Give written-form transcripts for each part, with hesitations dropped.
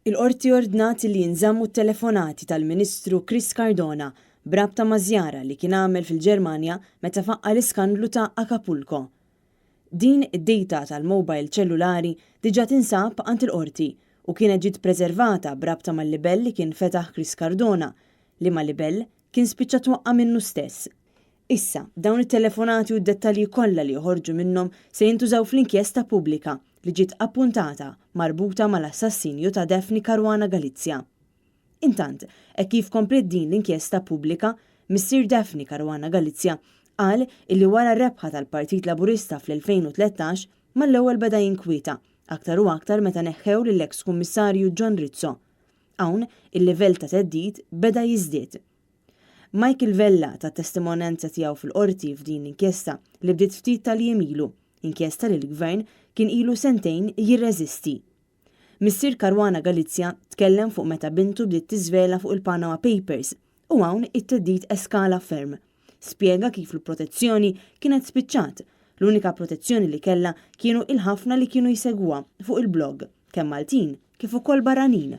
Il-Qorti ordnat li jinżammu t-telefonati tal-Ministru Chris Cardona b'rabta ma' żjara li kien għamel fil-Ġermanja meta faqqa' l-iskandlu ta' Acapulco. Din id-data tal-mobile ċellulari diġà tinsab għand il-Qorti u kienet ġiet preservata b'rabta mal-libell li kien fetaħ Chris Cardona, liema libell kien spiċċa twaqqa' minnu stess. Issa, dawn it-telefonati u d-dettalji kollha li joħorġu minnhom se jintużaw fl-inkjesta pubblika li ġiet appuntata marbuta mal-assassinju ta' Daphne Caruana Galizia. Intant, hekk kif kompliet din l-inkjesta pubblika, missier Daphne Caruana Galizia qal illi wara r-rebħa tal-Partit Laburista fl-2013 mal-ewwel beda jinkwieta, aktar u aktar meta neħħew lill-eks Kummissarju John Rizzo. Hawn, il-livell ta' theddid beda jiżdied. Michael Vella ta t-testimonjanza tiegħu fil-Qorti f'din l-inkjesta li bdiet ftit tal-jiem ilu, inkjesta li l-Gvern kien ilu sentejn jirreżisti. Missier Caruana Galizia tkellem fuq meta bintu bdiet tiżvela fuq il-Panama Papers u hawn it-theddid eskala ferm. Spjega kif l-protezzjoni kienet spiċċat, l-unika protezzjoni li kellha kienu il-ħafna li kienu jsegwuha fuq il-blog, kemm Maltin kif ukoll barranin.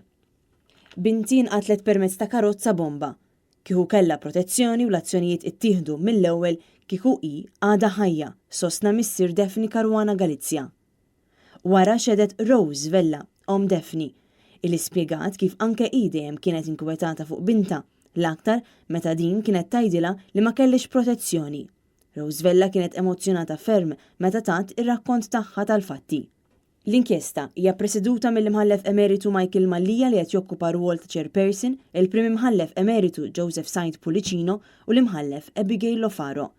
Binti nqatlet permezz ta' karozza bomba. Kieku kellha protezzjoni u l-azzjonijiet ittieħdu mill-ewwel kieku hi għadha ħajja, sostna missier Daphne Caruana Galizia. Wara xehdet Rose Vella, omm Daphne, illi spjegat kif anke hi dejjem kienet inkwetata fuq bintha, l-aktar meta din kienet tgħidilha li ma kellhiex protezzjoni. Rose Vella kienet emozzjonata ferm meta tat ir-rakkont tagħha tal-fatti. L-inkjesta hija ppreseduta mill-Imħallef Emeritu Michael Mallia li qed jokkupa r-rwol ta' Chairperson, il-Prim Imħallef Emeritu Joseph Said Pullicino u l-Imħallef Abigail Lofaro.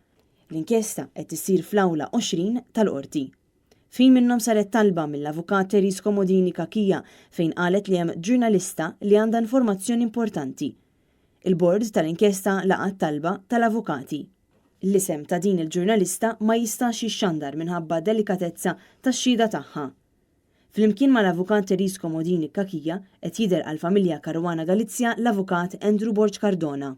L-inkjesta qed issir fl-Awla 20 tal-Qorti. F'ħin minnhom saret talba mill-Avukat Therese Comodini Cachia fejn qalet li hemm ġurnalista li għandha informazzjoni importanti. Il-Bord tal-inkjesta laqa' t-talba tal-avukati. L-isem ta' din il-ġurnalista ma jistax jixxandar minħabba delikatezza tax-xhieda tagħha. Flimkien mal-Avukat Therese Comodini Cachia qed jidher għall-familja Caruana Galizia l-Avukat Andrew Borg Cardona.